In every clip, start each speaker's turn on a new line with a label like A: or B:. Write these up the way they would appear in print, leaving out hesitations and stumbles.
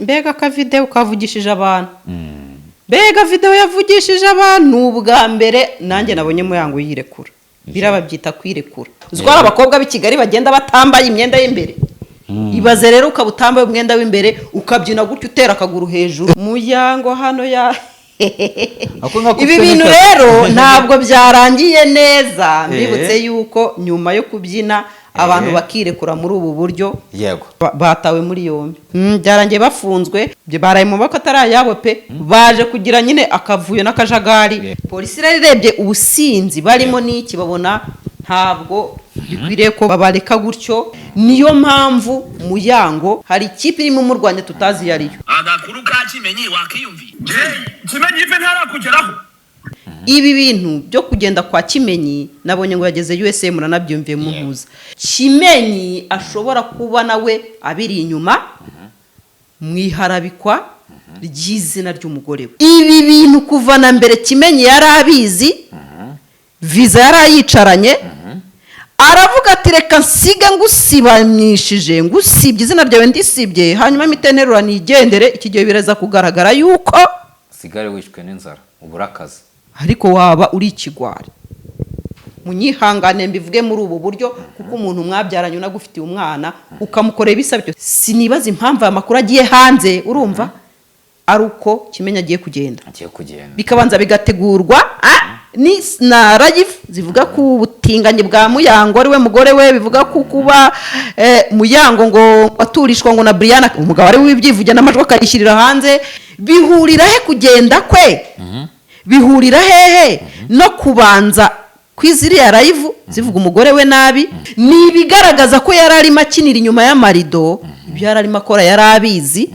A: Mbega akavidewo kavugishije abantu! Mbega videwo yavugishije abantu! Ubwa mbere nanjye nabonye Muyango yirekura. Biriya babyita kwirekura. Uzi ko hari abakobwa b'i Kigali bagenda batambaye imyenda y'imbere? Ibaze rero ukaba utambaye umwenda w'imbere, ukabyina gutyo, utera akaguru hejuru. Muyango hano ya
B: Ako ngako
A: ibi
B: ufite
A: bintu
B: n'ikazi.
A: Rero ntabwo byarangiye neza. Mbibutse yuko nyuma yo kubyina abantu bakirekura muri ubu buryo, batawe muri yombi. Byarangiye bafunzwe, baraye mu maboko atari ayabo pe. Baje kugira nyine akavuyo n'akajagari. Polisi irarebye ubusinzi barimo n'iki, babona ntabwo bikwiriye ko babareka gutyo. Niyo mpamvu Muyango hari ikipe irimo umurwanya tutazi iyo ariyo.
C: Agakuru ka Kimenyi wakiyumviye? Kimenyi ive ntarakugeraho.
A: Ibi bintu byo kugenda kwa Kimenyi, nabonye ngo yageze USA, muranabyumviye muhuza. Kimenyi ashobora kuba nawe abiri inyuma mu iharabikwa ry'izina ry'umugore we. Ibi bintu kuva na mbere Kimenyi yari abizi, viza yari ayicaranye, aravuga ati: "Reka nsige ngusibanyishije, ngusibye izina ryawe, ndisibye, hanyuma mpite nterura nigendere." Iki gihe biraza kugaragara yuko
B: Sigare wishwe n'inzara, ubura akazi.
A: Ariko waba uri ikigwari, munyihangane mbivuge muri ubu buryo, kuko umuntu mwabyaranye, unagufitiye umwana, ukamukorera ibisabyo. Sinibaza impamvu aya makuru agiye hanze, urumva ari uko Kimenyi agiye kugenda.
B: Agiye kugenda.
A: Bikabanza bigategurwa ni na live zivuga ku butinganyi bwa Muyango ari we mugore we, bivuga ku kuba Muyango ngo aturishwa ngo na Brian, umugabo ari we wibyivugira n'amajwi akayishyirira hanze. Bihurira he kugenda kwe? Bihurira hehe no kubanza kw'iziriya live zivuga umugore we nabi? Ni ibigaragaza ko yari arimo akinira inyuma y'amarido. Ibyo yari arimo akora yari abizi.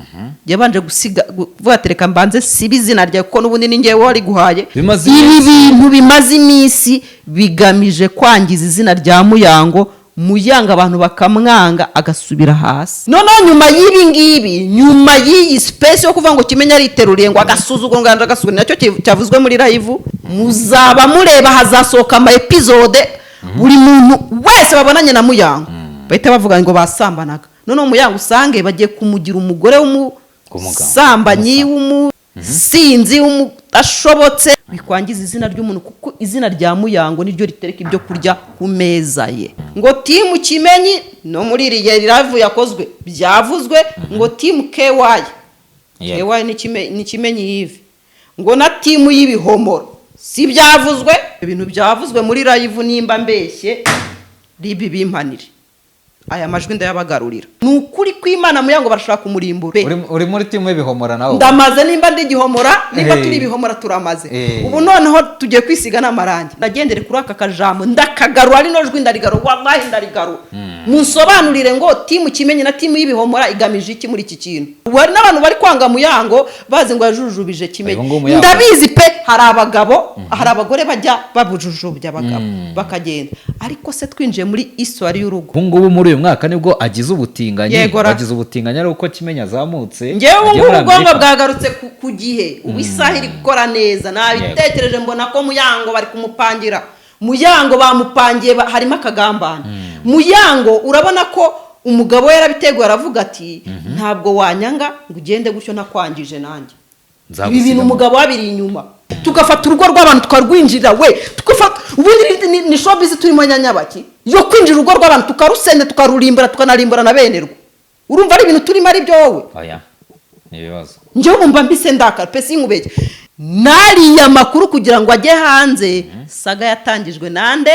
A: Yabanje gusiga kuvuga ati: "Reka mbanze sibe izina ryawe, kuko n'ubundi ni ngewe wariguhaye."
B: Bimaze
A: Ibi
B: iminsi.
A: bintu bimaze iminsi bigamije kwangiza izina rya Muyango, Muyango abantu bakamwanga, agasubira hasi. Noneho nyuma y'ibi ngibi, nyuma y'iyi space yo kuvuga ngo Kimenyi ariteruriye, ngo agasuzuguro, ngo yanze agasuzuguro, nacyo cyavuzwe muri live, muzaba mureba hazasohoka ama episode. Buri muntu wese babonanye na Muyango bahita bavuga ngo basambanaga. Noneho Muyango usange bagiye kumugira umugore w'umusambanyi, w'umusinzi, w'umudashobotse. Bikwangiza izina ry'umuntu, kuko izina rya Muyango niryo ritereka ibyo kurya ku meza ye. Ngo team Kimenyi, no muri iri live yakozwe byavuzwe ngo team KY, KY ni Kimenyi Yves, ngo na team y'ibihomoro. Si byavuzwe? Ibintu byavuzwe muri live. Nimba mbeshye, ribi bimpanire, aya majwi ndayabagarurira. Ni ukuri kw'Imana, Muyango barashaka kumurimbura pe.
B: Uri muri team y'ibihomora nawe?
A: Ndamaze. Nimba ndi igihomora, nimba turi ibihomora, turamaze. Ubu noneho tugiye kwisiga n'amarangi. Ndagendere kuri aka kajambo, ndakagarura, rino jwi ndarigarura, wallahi ndarigarura. Munsobanurire ngo team Kimenyi na team y'ibihomora igamije iki muri iki kintu? Ubu hari n'abantu bari kwanga Muyango bazi ngo yajujubije Kimenyi.
B: Ubu ngubu Muyango-
A: Ndabizi pe, hari abagabo, hari abagore bajya babujujubya abagabo bakagenda. Ariko se twinjiye muri histoire y'urugo?
B: Ubu ngubu muri uyu mwaka nibwo agize ubutinganyi.
A: Yego ra.
B: Agize ubutinganyi ari uko Kimenyi azamutse,
A: Ngewe ubu
B: agiye
A: ngubu
B: muri
A: ubwonko
B: Amerika.
A: bwagarutse ku gihe. Ubu isaha iri gukora neza. Nabitekereje, mbona ko Muyango bari kumupangira. Muyango bamupangiye, harimo akagambane. Muyango urabona ko umugabo we yarabiteguye, aravuga ati: "Ntabwo wanyanga ngo ugende gutyo ntakwangije nanjye." Ibi
B: Nzagusiga
A: bintu umugabo wabiri inyuma, tugafata urugo rw'abantu tukarwinjirira we, tugafata ubundi ni showbiz turimo nyanyabaki yo kwinjira urugo rw'abantu, tukarusenya, tukarurimbura, tukanarimbura na bene rwo. Urumva ari ibintu turimo ari byo wowe?
B: Oya, ni ibibazo.
A: Njyewe wumva mbise ndakara pe, sinkubeshye. N'ariya makuru kugira ngo ajye hanze, saga yatangijwe nande?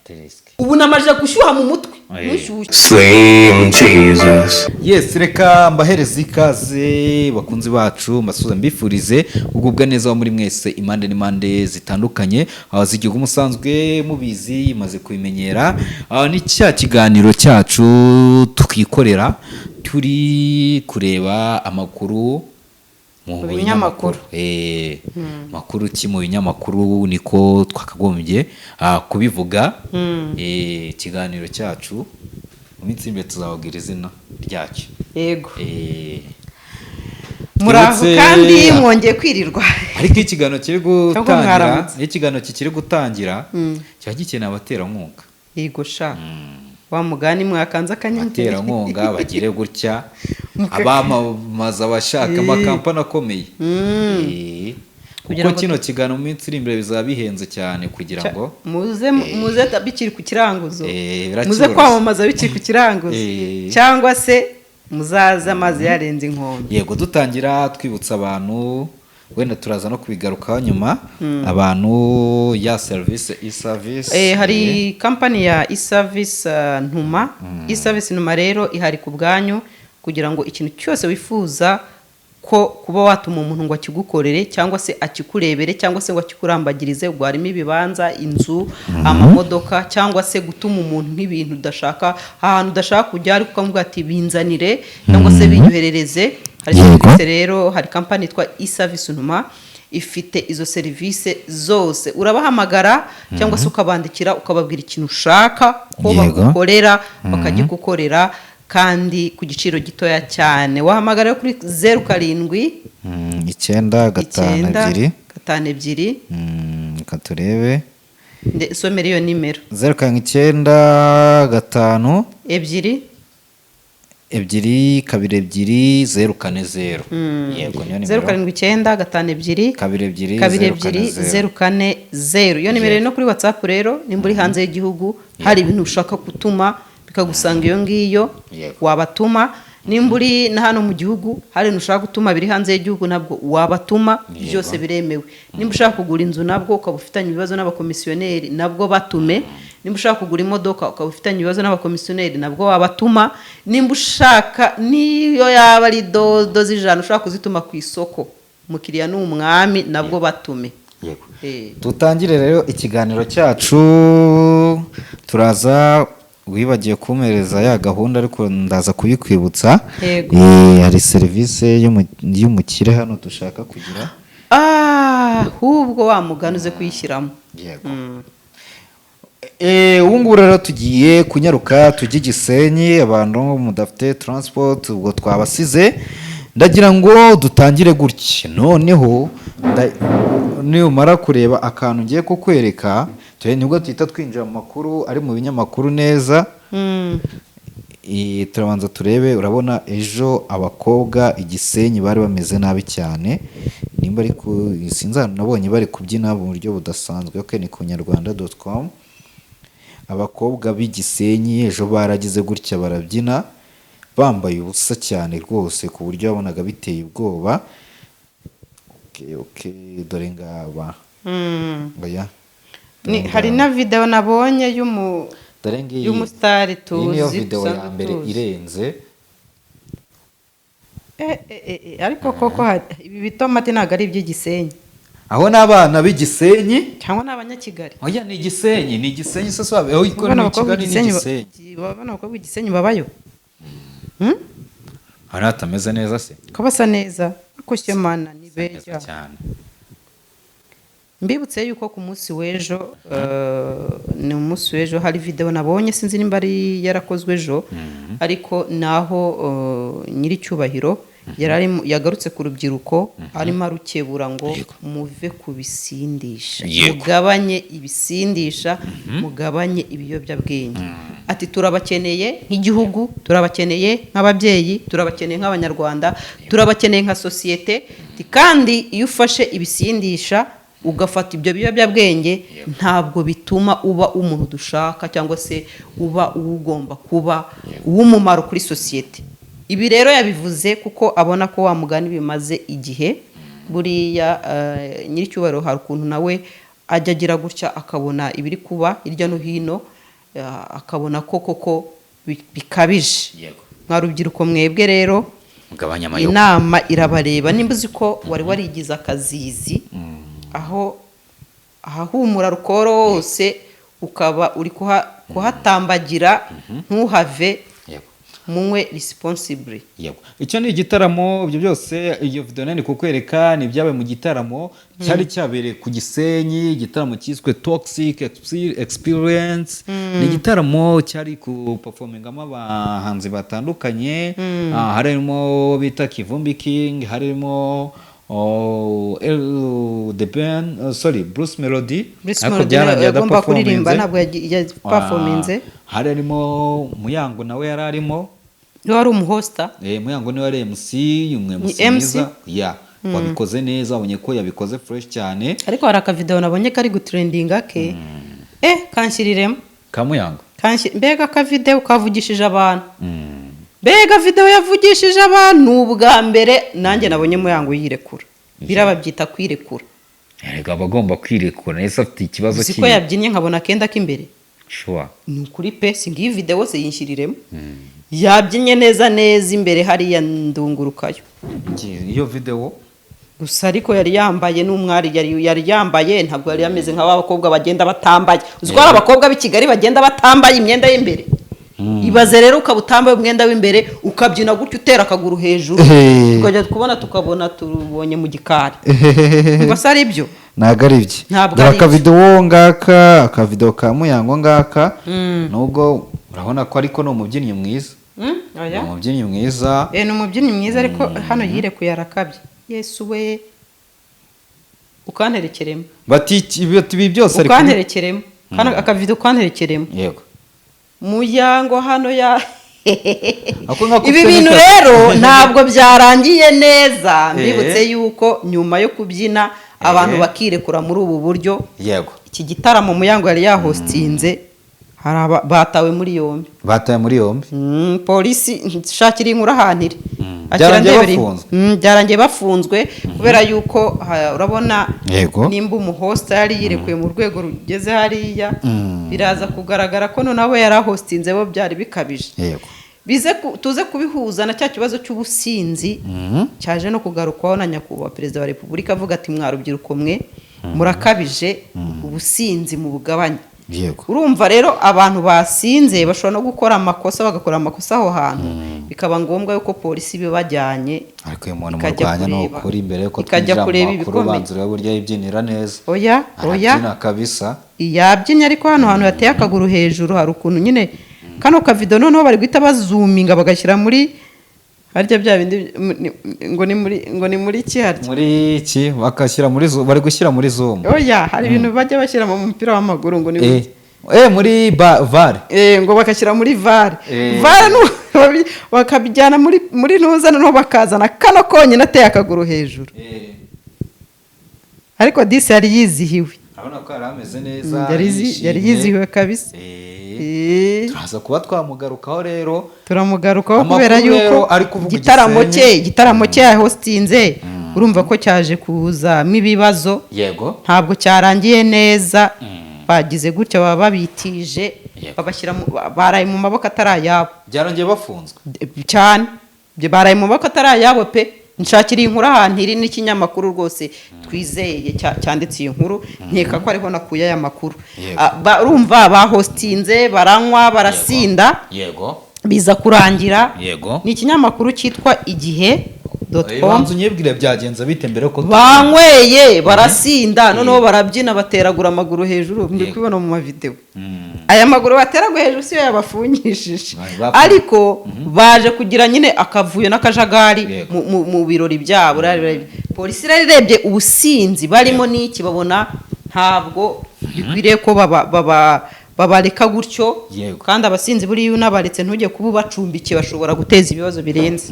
B: Terisike.
A: Ubu namaze gushyuha mu mutwe. Ntushyushye.
D: Slim Jesus.
B: Yes, reka mbahereze ikaze bakunzi bacu, mbasuhuze, mbifurize kugubwa neza aho muri mwese, impande n'impande zitandukanye z'igihugu. Musanzwe mubizi, maze kubimenyera. Ni cya kiganiro cyacu twikorera, turi kureba amakuru mu
A: binyamakuru.
B: Makuru ki mu binyamakuru, niko twakagombye kubivuga. Ikiganiro cyacu mu minsi y'imbere tuzababwira izina ryacyo.
A: Yego. Muraho kandi mwongeye kwirirwa.
B: Ariko iyo ikiganiro kiri
A: Cyangwa
B: gutangira,
A: mwaramutse.
B: iyo ikiganiro kikiri gutangira kiba gikeneye abaterankunga.
A: Yego sha, wa mugani mwakanze akanyenyeri.
B: Abaterankunga bagire gutya. Abamamaza abashaka amakampani akomeye.
A: Kugira
B: Kuko
A: ngo
B: kino kiganiro mu minsi iri imbere bizaba bihenze cyane, kugira ngo
A: Muze muze bikiri ku kiranguzo.
B: Biracyoroshye.
A: Muze kwamamaza bikiri ku kiranguzo, cyangwa se muzaze amazi yarenze inkombe.
B: Yego, dutangira twibutsa abantu, wenda turaza no kubigarukaho nyuma, abantu ya serivisi e-service.
A: Hari kampani ya e-service Ntuma. E-service Ntuma rero ihari ku bwanyu kugira ngo ikintu cyose wifuza ko kuba watuma umuntu ngo akigukorere, cyangwa se akikurebere, cyangwa se ngo akikurambagirize, ubwo harimo ibibanza, inzu, amamodoka, cyangwa se gutuma umuntu nk'ibintu udashaka, ahantu udashaka kujya ariko ukamubwira ati binzanire cyangwa se binyoherereze. Hari serivisi rero, hari kampani yitwa e-service Ntuma ifite izo serivisi zose. Urabahamagara cyangwa se ukabandikira, ukababwira ikintu ushaka ko bagukorera, bakagikukorera kandi ku giciro gitoya cyane. Wahamagara rero kuri 07
B: 9 5
A: 9
B: 2
A: 5 2.
B: Reka turebe.
A: Somera iyo nimero.
B: 0 7 9 5
A: 2.
B: 2 2 2 0 4 0. Yego, niyo
A: 0
B: nimero.
A: 7 9 5 2
B: 2 2
A: 2
B: 0
A: 2
B: 4 0.
A: 0 4 0. Iyo nimero iri no kuri WhatsApp rero. Nimba uri hanze y'igihugu hari ibintu ushaka gutuma bikagusanga iyo ngiyo, wabatuma. Nimba uri na hano mu gihugu hari ibintu ushaka gutuma biri hanze y'igihugu, nabwo wabatuma. Byose biremewe. Nimba ushaka kugura inzu nabwo ukaba ufitanye ibibazo n'abakomisiyoneri, nabwo batume. Nimba ushaka kugura imodoka ukaba ufitanye ibibazo n'abakomisiyoneri, nabwo wabatuma. Nimba ushaka, niyo yaba ari dodo z'ijana ushaka kuzituma ku isoko, umukiriya ni umwami, nabwo batume.
B: Dutangire rero ikiganiro cyacu. Turaza, wibagiwe kumpereza ya gahunda, ariko ndaza kuyikwibutsa.
A: Yego.
B: Hari serivisi y'umukire hano dushaka kugira.
A: Ah, ahubwo wa mugani uze kuyishyiramo.
B: Yego. Ubu ngubu rero tugiye kunyaruka tujye i Gisenyi. Abantu mudafite transport ubwo twabasize. Ndagira ngo dutangire gutya. Noneho numara kureba akantu ngiye kukwereka, nibwo tuhita twinjira mu makuru ari mu binyamakuru neza. Turabanza turebe. Urabona ejo abakobwa i Gisenyi bari bameze nabi cyane, nimba ari ku sinzi ahantu nabonye bari kubyina mu buryo budasanzwe. Okay, ni ku nyarwanda.com. Abakobwa b'i Gisenyi ejo baragize gutya barabyina bambaye ubusa cyane rwose, ku buryo wabonaga biteye ubwoba. Okay, dore ngaba. Oya.
A: Hari na video nabonye
B: Dore ngiyi.
A: y'umusitari
B: Iyi niyo
A: tuzi,
B: video ya
A: dusanzwe
B: mbere
A: tuzi.
B: irenze.
A: Ariko koko ibi bitomati ntabwo ari iby'igisenyi.
B: Aho ni abana b'igisenyi.
A: Cyangwa ni abanyakigali?
B: Oya, ni Igisenyi, ni Igisenyi. Se wabe oya,
A: Abana
B: ni
A: abakobwa
B: Kigali, ni
A: b'igisenyi
B: Igisenyi.
A: abana abakobwa b'igisenyi babayo? Hmm?
B: Hari hatameze neza se?
A: Ko basa neza ariko mana ni
B: Neza
A: beza.
B: cyane.
A: Mbibutse yuko ku munsi w'ejo, ni umunsi w'ejo, hari video nabonye, sinzi nimba ari yarakozwe ejo, ariko naho nyiricyubahiro yari yagarutse ku rubyiruko, arimo arukebura ngo muve ku bisindisha, mugabanye ibisindisha, mugabanye ibiyobyabwenge. Ati turabakeneye nk'igihugu, turabakeneye nk'ababyeyi, turabakeneye nk'abanyarwanda, turabakeneye nka sosiyete. Ati, kandi iyo ufashe ibisindisha, ugafata ibyo biyobyabwenge, ntabwo bituma uba umuntu dushaka cyangwa se uba uwo ugomba kuba uw'umumaro kuri sosiyete. Ibi rero yabivuze kuko abona ko wa mugani bimaze igihe. Buriya nyiricyubahiro hari ukuntu nawe ajya agira gutya akabona ibiri kuba hirya no hino, akabona ko koko bikabije. Mwa rubyiruko mwebwe rero,
B: Mugabanya amayoga.
A: inama irabareba. Nimba uzi ko wari warigize akazizi, aho ahahumura rukoro hose ukaba uri kuhatambagira, ntuhave. Munywe responsibly.
B: Yego, icyo ni igitaramo. Ibyo byose, iyo video nani kukwereka ni ibyabaye mu gitaramo cyari cyabereye ku Gisenyi, igitaramo cyiswe Toxic Experience. Ni igitaramo cyari ku performingamo abahanzi batandukanye. Harimo bita Kivumbi King, harimo, oh, El The Ben, sorry, Bruce Melody.
A: Bruce
B: Ariko
A: Melody
B: byarangiye
A: yagomba kuririmba,
B: adaperforminze.
A: ntabwo yaperforminze.
B: Hari harimo Muyango, nawe yari arimo.
A: Niwe wari umuhosta.
B: Muyango niwe ari MC, umwe
A: Ni
B: MC
A: MC?
B: mwiza ya wabikoze neza, wabonye ko yabikoze fresh cyane.
A: Ariko hari akavideo nabonye kari gutrendinga ke, kanshyiriremo.
B: Ka Muyango?
A: Mbega akavideo kavugishije abantu! Mbega video yavugishije abantu! Ubwa mbere nanjye nabonye Muyango yirekura, biriya babyita kwirekura.
B: Erega aba agomba kwirekura, ese afite ikibazo?
A: Uzi ko yabyinnye nkabona akenda k'imbere?
B: Sure.
A: Ni ukuri pe, si ngiyi video se? Yinshyiriremo, yabyinnye neza neza imbere hariya, ndungurukayo.
B: Iyo video.
A: Gusa ariko yari yambaye n'umwari, yari yambaye, ntabwo yari yameze nka ba bakobwa bagenda batambaye. Uzi ko hari abakobwa b'i Kigali bagenda batambaye imyenda y'imbere? Ibaze rero ukaba utambaye umwenda w'imbere, ukabyina gutyo, utera akaguru hejuru, tukajya kubona tukabona tubonye mu gikari. Ngo se ari byo?
B: Ntabwo ari bye.
A: Ntabwo
B: Dore
A: ari byo.
B: Akavidewo ngaka, akavidewo ka Muyango ngaka. Nubwo urabona ko ariko ni umubyinnyi mwiza. Ni
A: Oya.
B: umubyinnyi mwiza.
A: Ni umubyinnyi mwiza, ariko hano yirekuye arakabye. Yesu we, ukanterekeremo.
B: Bati ibi byose ari
A: Ukanterekeremo kano akavidewo, ukanterekeremo.
B: Yego.
A: Muyango hano ya
B: Ako ngako
A: ibi
B: ufite
A: bintu rero ntabwo byarangiye neza. Mbibutse yuko nyuma yo kubyina abantu bakirekura muri ubu buryo, iki gitaramo Muyango yari yahostinze, hari batawe muri yombi.
B: Batawe muri yombi.
A: Polisi, shakira inkuru ahantu iri. Akira.
B: Byarangiye
A: Ndebera.
B: bafunzwe.
A: Byarangiye bafunzwe kubera yuko urabona nimba umuhosta yari yirekuye mu rwego rugeze hariya, biraza kugaragara ko noneho abo yari ahostinze bo byari bikabije. Tuze kubihuza na cya kibazo cy'ubusinzi cyaje no kugarukwaho na Nyakubahwa Perezida wa Repubulika, avuga ati: "Mwa rubyiruko mwe, murakabije, ubusinzi mu bugabanye." Urumva rero abantu basinze bashobora no gukora amakosa, bagakora amakosa aho hantu, bikaba ngombwa yuko polisi ibibajyanye,
B: Ariko uyu muntu
A: ikajya
B: murwanya ni
A: kureba.
B: ukuri, mbere yuko
A: Ikajya
B: twinjira mu
A: kureba
B: makuru,
A: ibikomeye.
B: banza urebe uburyo yibyinira neza.
A: Oya, oya.
B: Arabyina kabisa.
A: Yabyinnye, ariko hano hantu yateye akaguru hejuru hari ukuntu nyine kano kavido noneho bari guhita bazuminga bagashyira muri harya bya bindi ngo ni muri ki harya?
B: Muri iki bakashyira muri zoom, bari gushyira muri zoom.
A: Oya, hari ibintu bajya bashyira mu mupira w'amaguru ngo ni
B: Muri VAR.
A: Ngo bagashyira muri VAR. VAR bakabijyana muri ntuza, noneho bakazana kano konyine ateye akaguru hejuru. Ariko disi yari yizihiwe.
B: Urabona ko yari ameze neza,
A: Yari
B: yishimye.
A: yizihiwe kabisa.
B: Turaza kuba twamugarukaho rero.
A: Turamugarukaho
B: Amakuru
A: kubera
B: rero
A: yuko
B: ari kuvuga
A: igitaramo
B: Igisenyi.
A: cye, igitaramo cye yahostinze, urumva ko cyaje kuzamo ibibazo. Ntabwo cyarangiye neza, bagize gutya baba babitije, babashyira baraye mu maboko atari ayabo.
B: Byarangiye bafunzwe.
A: Cyane. Ibyo baraye mu maboko atari ayabo pe. Nshakira inkuru ahantu iri n'ikinyamakuru rwose twizeye cyanditse iyi nkuru, nkeka ko ariho nakuye aya makuru. Urumva bahostinze, baranywa, barasinda, biza kurangira. Ni ikinyamakuru cyitwa igihe.com.
B: Banza unyibwire byagenze bite mbere yuko
A: Banyweye, barasinda, noneho barabyina, bateragura amaguru hejuru. Muri kubibona mu mavideo, aya maguru bateraguye hejuru siyo yabafungishije. Ariko baje kugira nyine akavuyo n'akajagari mu birori byabo. Polisi irarebye ubusinzi barimo n'iki, babona ntabwo bikwiriye ko babareka gutyo. Kandi abasinzi buriya unabaretse, ntujye kuba ubacumbikiye, bashobora guteza ibibazo birenze.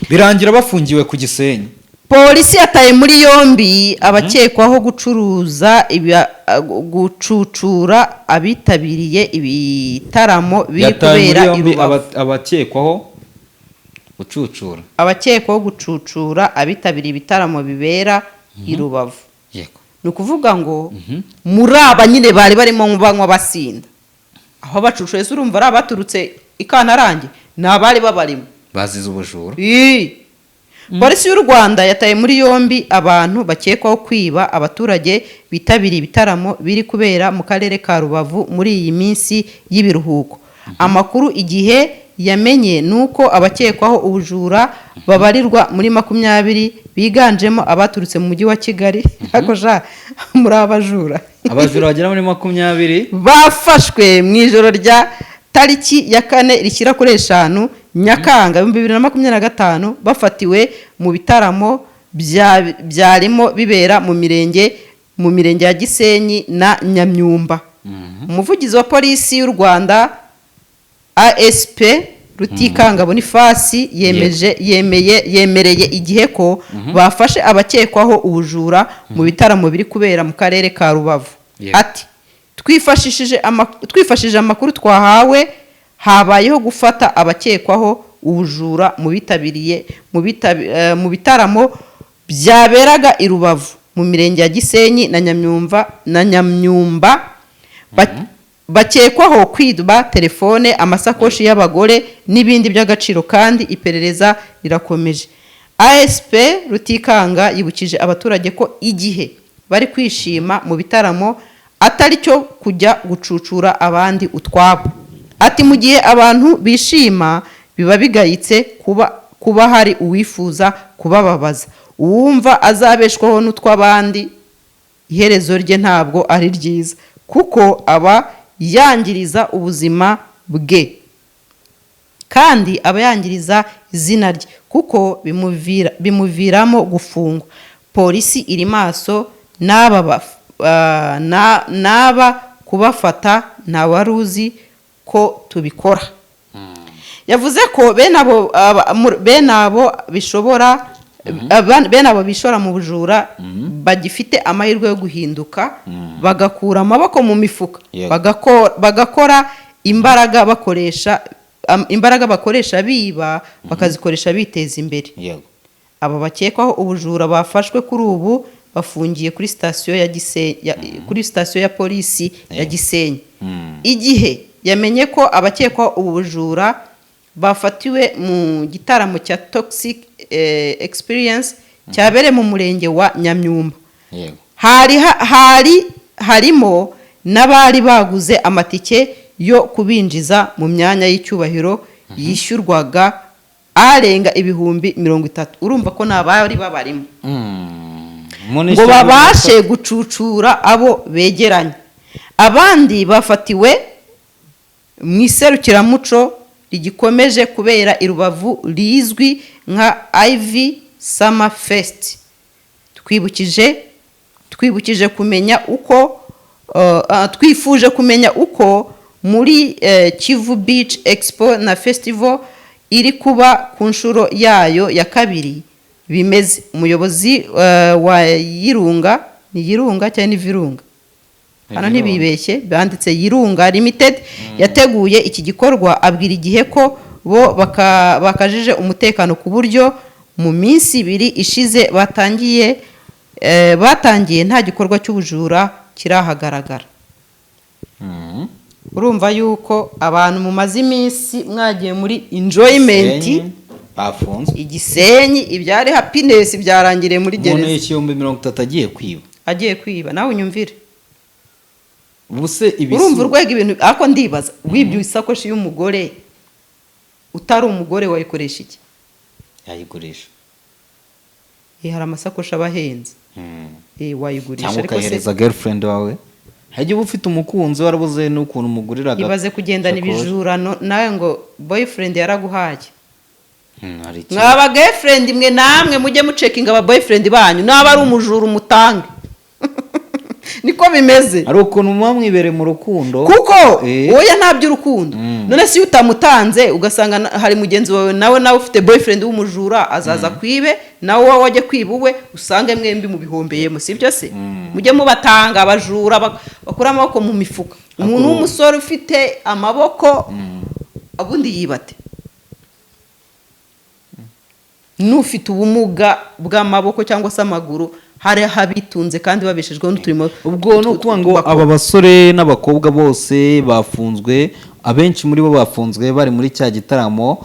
B: Birangira bafungiwe ku Gisenyi.
A: Polisi yataye muri yombi abakekwaho gucuruza gucucura abitabiriye ibitaramo biri
B: Yataye muri
A: kubera i
B: yombi
A: Rubavu.
B: Abakekwaho gucucura.
A: Abakekwaho gucucura abitabiriye ibitaramo bibera i Rubavu. Ni ukuvuga ngo muri aba nyine bari barimo banywa, basinda, aho bacucuye se urumva ari abaturutse i Kantarange? Ni abari babarimo.
B: Bazize ubujura.
A: Ii. Polisi y'u Rwanda yataye muri yombi abantu bakekwaho kwiba abaturage bitabiriye ibitaramo biri kubera mu karere ka Rubavu muri iyi minsi y'ibiruhuko. Amakuru Igihe yamenye ni uko abakekwaho ubujura babarirwa muri 20, biganjemo abaturutse mu mujyi wa Kigali. Ariko sha, muri abajura.
B: Abajura bagera muri 20.
A: Bafashwe mu ijoro rya tariki ya 4 rishyira kuri 5 Nyakanga 2025, bafatiwe mu bitaramo byarimo bibera mu mirenge ya Gisenyi na Nyamyumba. Umuvugizi wa Polisi y'u Rwanda, ASP Rutikanga Bonifasi yemeje yemeye yemereye Igihe ko bafashe abakekwaho ubujura mu bitaramo biri kubera mu karere ka Rubavu. Ati Twifashishije amakuru twahawe, habayeho gufata abakekwaho ubujura mu bitabiriye mu bitaramo byaberaga i Rubavu mu mirenge ya Gisenyi na Nyamyumba na Nyamyumba. Bakekwaho kwiba telefone, amasakoshi y'abagore n'ibindi by'agaciro, kandi iperereza rirakomeje." ASP Rutikanga yibukije abaturage ko igihe bari kwishima mu bitaramo atari cyo kujya gucucura abandi utwabo. Ati "Mu gihe abantu bishima biba bigayitse kuba hari uwifuza kubababaza. Uwumva azabeshwaho n'utw'abandi, iherezo rye ntabwo ari ryiza, kuko aba yangiriza ubuzima bwe kandi aba yangiriza izina rye, kuko bimuviramo gufungwa. Polisi iri maso n'aba kubafata ntawari uzi ko tubikora." Yavuze ko bene abo bishora mu bujura bagifite amahirwe yo guhinduka, bagakura amaboko mu mifuka, bagakora imbaraga bakoresha biba bakazikoresha biteza imbere. Aba bakekwaho ubujura bafashwe kuri ubu bafungiye kuri sitasiyo ya polisi ya Gisenyi. Igihe yamenye ko abakekwaho ubu bujura bafatiwe mu gitaramo cya Toxic Experience cyabereye mu murenge wa Nyamyumba, hari harimo n'abari baguze amatike yo kubinjiza mu myanya y'icyubahiro yishyurwaga arenga 30,000. Urumva ko ni abari babarimo ngo babashe gucucura abo begeranye. Abandi bafatiwe mu iserukiramuco rigikomeje kubera i Rubavu rizwi nka Iv Summer Fest. Twibukije kumenya uko twifuje kumenya uko muri Kivu Beach Expo na Festival iri kuba ku nshuro yayo ya kabiri bimeze. Umuyobozi wa Yirunga, ni Yirunga cyangwa ni Virunga? Hano ntibibeshye, banditse Yirunga Limited yateguye iki gikorwa, abwira Igihe ko bo bakajije umutekano ku buryo mu minsi 2 ishize batangiye nta gikorwa cy'ubujura kirahagaragara. Urumva yuko abantu mumaze iminsi mwagiye muri enjoyment
B: Gisenyi, bafunzwe.
A: Igisenyi ibyari happiness byarangiriye muri
B: Umuntu
A: gereza.
B: yishyuye 30,000 agiye kwiba.
A: Agiye kwiba, nawe unyumvire.
B: Ubu se ibisu
A: Urumva urwego ibintu, ariko ndibaza, wibye isakoshi y'umugore utari umugore wayikoresha iki?
B: Yayigurisha.
A: Hari amasakoshi aba ahenze. Wayigurisha.
B: Cyangwa
A: Ariko se
B: ukayihereza girlfriend wawe. Hari igihe uba ufite umukunzi warabuze n'ukuntu umugurira
A: Ibaze kugendana
B: sakoshi.
A: ibijurano nawe ngo boyfriend yaraguhaye.
B: Hari ikibazo.
A: Mwaba girlfriend mwe, namwe mujye mucekinga aba boyfriend banyu, naba ari umujura umutange, niko bimeze.
B: Hari ukuntu muba mwibereye mu rukundo.
A: Kuko oya, nta by'urukundo. None se iyo utamutanze ugasanga hari mugenzi wawe nawe ufite boyfriend w'umujura, azaza kwibe, nawe wowe wajya kwiba uwe, usange mwembi mubihombeyemo, sibyo se? Mujye mubatanga abajura, bakure amaboko mu mifuka. Umuntu w'umusore ufite amaboko ubundi yibate n'ufite ubumuga bw'amaboko cyangwa se amaguru, hari abitunze kandi babeshejweho n'uturimo
B: Ubwo ni ukuvuga ngo
A: bakora.
B: aba basore n'abakobwa bose bafunzwe, abenshi muri bo bafunzwe bari muri cya gitaramo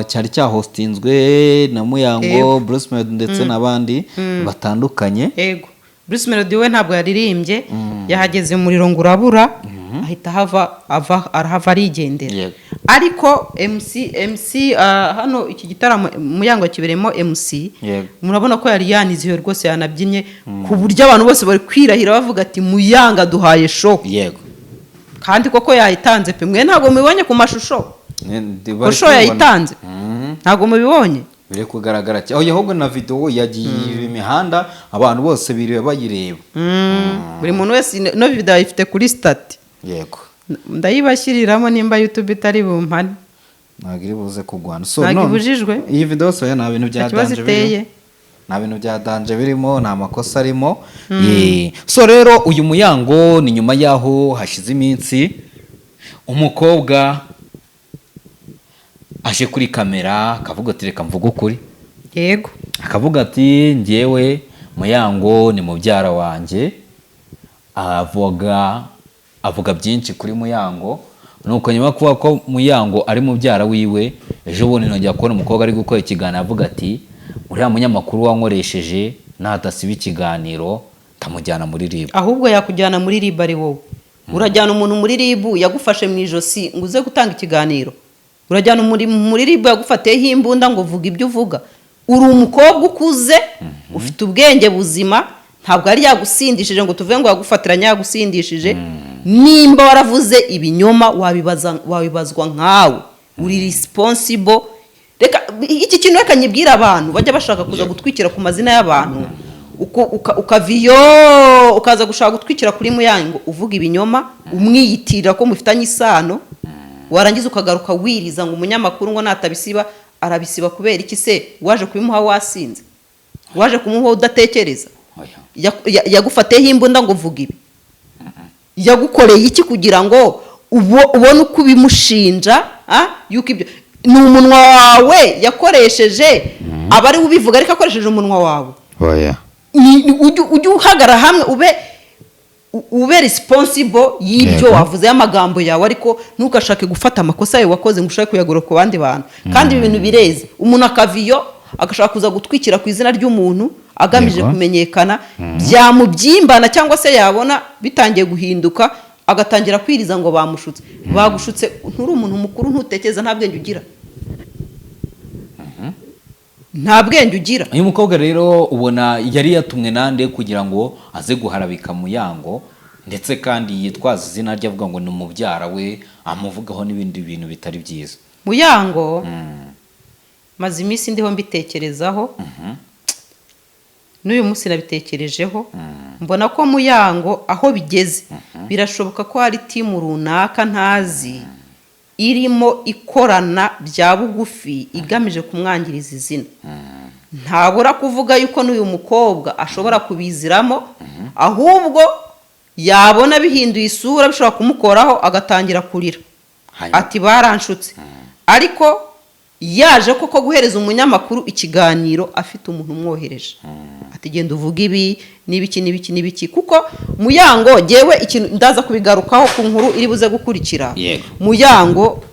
B: cyari cyahostinzwe na Muyango, Bruce Melody ndetse n'abandi batandukanye.
A: Yego, Bruce Melody we ntabwo yaririmbye, yahageze umuriro ngo urabura, ahita ahava, ava arahava arigendera. Ariko MC hano iki gitaramo Muyango kibereyemo MC, murabona ko yari yanizihiwe rwose, yanabyinnye ku buryo abantu bose bari kwirahira bavuga ati: "Muyanga duhaye show." Kandi koko yayitanze pe. Mwe ntabwo mubibonye ku mashusho
B: Bari
A: ko show
B: kubibona.
A: yayitanze? Ntabwo mubibonye?
B: Biri kugaragara cyane. Oya, ahubwo na video yagiye imihanda, abantu bose biriwe bayireba.
A: Buri muntu wese no video ayifite kuri status. Ndayibashyiriramo nimba YouTube itari bumpane.
B: Ntabwo iri buze kugwana. So
A: Ntabwo
B: none
A: ibujijwe.
B: Iyi video, so nta bintu bya
A: Nta kibazo
B: danger birimo.
A: iteye.
B: Nta bintu bya danger birimo, nta makosa arimo. So rero uyu Muyango, ni nyuma y'aho hashize iminsi umukobwa aje kuri kamera akavuga ati: "Reka mvuge ukuri." Akavuga ati: "Ngewe Muyango ni mubyara wanjye." Avuga byinshi kuri Muyango. Nuko nyuma yo kuvuga ko Muyango ari mubyara wiwe, ejo bundi nongera kubona umukobwa ari gukora ikiganiro avuga ati: "Uriya munyamakuru wankoresheje natasiba ikiganiro ndamujyana muri RIB."
A: Ahubwo yakujyana muri RIB ari wowe. Urajyana umuntu muri RIB yagufashe mu ijosi ngo uze gutanga ikiganiro? Urajyana muri RIB yagufatiyeho imbunda ngo vuga ibyo uvuga? Uri umukobwa ukuze, ufite ubwenge buzima, ntabwo yari yagusindishije ngo tuvuge ngo yagufatiranye yagusindishije. Nimba waravuze ibinyoma, wabibaza, wabibazwa nkawe uri responsible. Reka iki kintu, reka nyibwire abantu bajya bashaka kuza gutwikira ku mazina y'abantu. Ukava iyo ukaza gushaka gutwikira kuri Muyango, uvuga ibinyoma, umwiyitirira ko mufitanye isano, warangiza ukagaruka wiriza ngo umunyamakuru ngo natabisiba arabisiba. Kubera iki se waje kubimuha wasinze, waje kumuha udatekereza?
B: Oya.
A: Yagufatiyeho imbunda ngo vuga ibi? Yagukoreye iki kugira ngo ubone uko ubimushinja? Yuko ibyo ni umunwa wawe yakoresheje, aba ari we ubivuga, ariko akoresheje umunwa wawe.
B: Oya.
A: Ujye uhagarara hamwe, ube responsible y'ibyo wavuze, y'amagambo yawe, ariko ntugashake gufata amakosa yawe wakoze ngo ushake kuyagura ku bandi bantu. Kandi ibi bintu bireze, umuntu akava iyo agashaka kuza gutwikira ku izina ry'umuntu agamije kumenyekana, byamubyimbana cyangwa se yabona bitangiye guhinduka agatangira kwiriza ngo bamushutse. Bagushutse? Nturi umuntu mukuru, ntutekereza, nta bwenge ugira, nta bwenge ugira.
B: Uyu mukobwa rero ubona yari yatumwe nande kugira ngo aze guharabika Muyango, ndetse kandi yitwaza izina rye avuga ngo ni umubyara we, amuvugaho n'ibindi bintu bitari byiza?
A: Muyango, maze iminsi ndiho mbitekerezaho, n'uyu munsi nabitekerejeho, mbona ko Muyango aho bigeze birashoboka ko hari team runaka ntazi irimo ikorana bya bugufi igamije kumwangiriza izina. Ntabura kuvuga yuko n'uyu mukobwa ashobora kubiziramo, ahubwo yabona bihinduye isura, bishobora kumukoraho, agatangira kurira ati: "Baranshutse." Ariko yaje koko guhereza umunyamakuru ikiganiro afite umuntu umwohereje ati: "Genda uvuge ibi n'ibiki n'ibiki n'ibiki." Kuko Muyango, ngewe ikintu ndaza kubigarukaho ku nkuru iri buze gukurikira. Muyango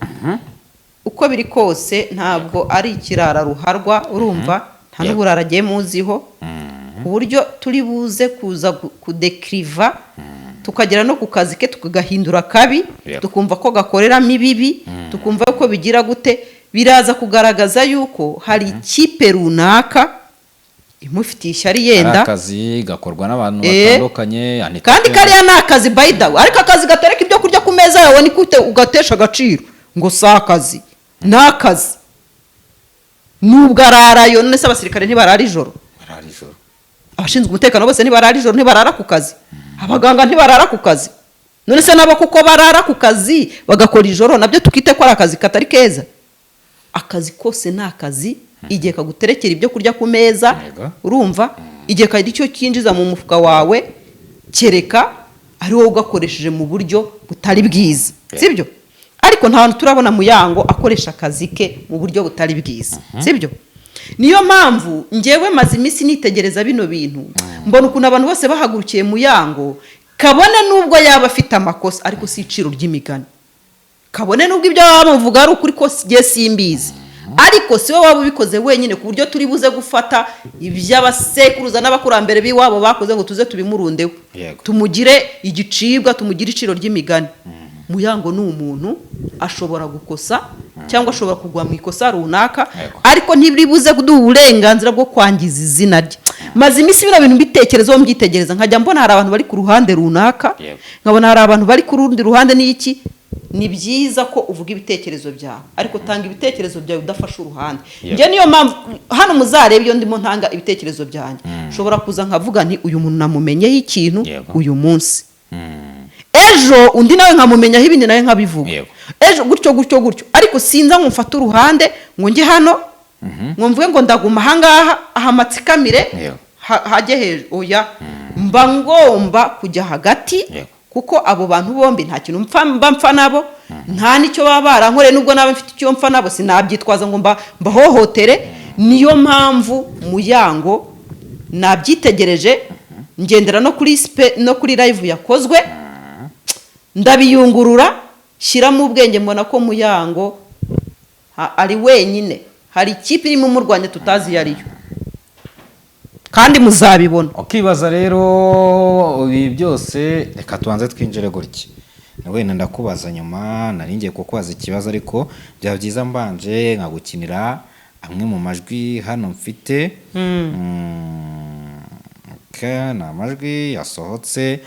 A: uko biri kose ntabwo ari ikirara ruharwa, urumva, nta n'uburara agiye muziho, ku buryo turi buze kuza kudekiriva tukagera no ku kazi ke tukagahindura kabi, tukumva ko gakoreramo ibibi, tukumva ko bigira gute. Biraza kugaragaza yuko hari ikipe runaka imufitiye ishyari
B: Ari
A: yenda.
B: akazi gakorwa n'abantu batandukanye, Anita
A: Kandi
B: Pendo.
A: kariya ni akazi, by the way, ariko akazi gatereka ibyo kurya ku meza yawe ni gute ugatesha agaciro ngo si akazi? Ni akazi nubwo ararayo. None se abasirikare ntibarara ijoro?
B: Barara ijoro.
A: Abashinzwe umutekano bose ntibarara ijoro? Ntibarara ku kazi? Abaganga ntibarara ku kazi? None se nabo kuko barara ku kazi bagakora ijoro, nabyo tukite ko ari akazi katari keza? Akazi kose ni akazi igihe kaguterekera ibyo kurya ku meza. Urumva, igihe kagira icyo kinjiza mu mufuka wawe, kereka ari wowe ugakoresheje mu buryo butari bwiza, sibyo? Ariko nta hantu turabona Muyango akoresha akazi ke mu buryo butari bwiza, sibyo? Niyo mpamvu ngewe maze iminsi nitegereza bino bintu, mbona ukuntu abantu bose bahagurukiye Muyango, kabone n'ubwo yaba afite amakosa, ariko si iciro ry'imigani. Kabone n'ubwo ibyo baba bamuvuga ari ukuri ko njye simbizi, ariko si we waba ubikoze wenyine ku buryo turi buze gufata iby'abasekuruza n'abakurambere b'iwabo bakoze ngo tuze tubimurundeho, tumugire igicibwa, tumugire iciro ry'imigani. Muyango ni umuntu, ashobora gukosa cyangwa ashobora kugwa mu ikosa runaka, ariko ntibiribuze kuduha uburenganzira bwo kwangiza izina rye. Maze iminsi bino bintu mbitekerezaho, mbyitegereza, nkajya mbona hari abantu bari ku ruhande runaka, nkabona hari abantu bari ku rundi ruhande. N'iki, ni byiza ko uvuga ibitekerezo byawe, ariko tanga ibitekerezo byawe udafashe uruhande. Njye niyo mpamvu hano muzarebe iyo ndimo ntanga ibitekerezo byanjye, nshobora kuza nkavuga nti: "Uyu muntu namumenyeho ikintu uyu munsi." Ejo undi nawe nkamumenyaho ibindi, nawe nkabivuga. Ejo gutyo gutyo gutyo, ariko sinza ngo mfate uruhande, ngo njye hano, ngo mvuge ngo ndaguma ahangaha aha matsikamire, hajye hejuru. Oya, mba ngomba kujya hagati, kuko abo bantu bombi nta kintu mpfa, mba mpfa nabo, nta n'icyo baba barankoreye. Nubwo naba mfite icyo mpfa nabo, sinabyitwaza ngo mbahohotere. Niyo mpamvu Muyango nabyitegereje, ngendera no kuri no kuri live yakozwe, ndabiyungurura, shyiramo ubwenge, mbona ko Muyango ari wenyine, hari ikipe irimo umurwanya tutazi iyo ariyo, kandi muzabibona.
B: Ukibaza rero ibi byose, reka tubanze twinjire gutya. Wenda ndakubaza nyuma, nari ngiye kukubaza ikibazo, ariko byaba byiza mbanje nkagukinira amwe mu majwi hano mfite. Okay, ni amajwi yasohotse,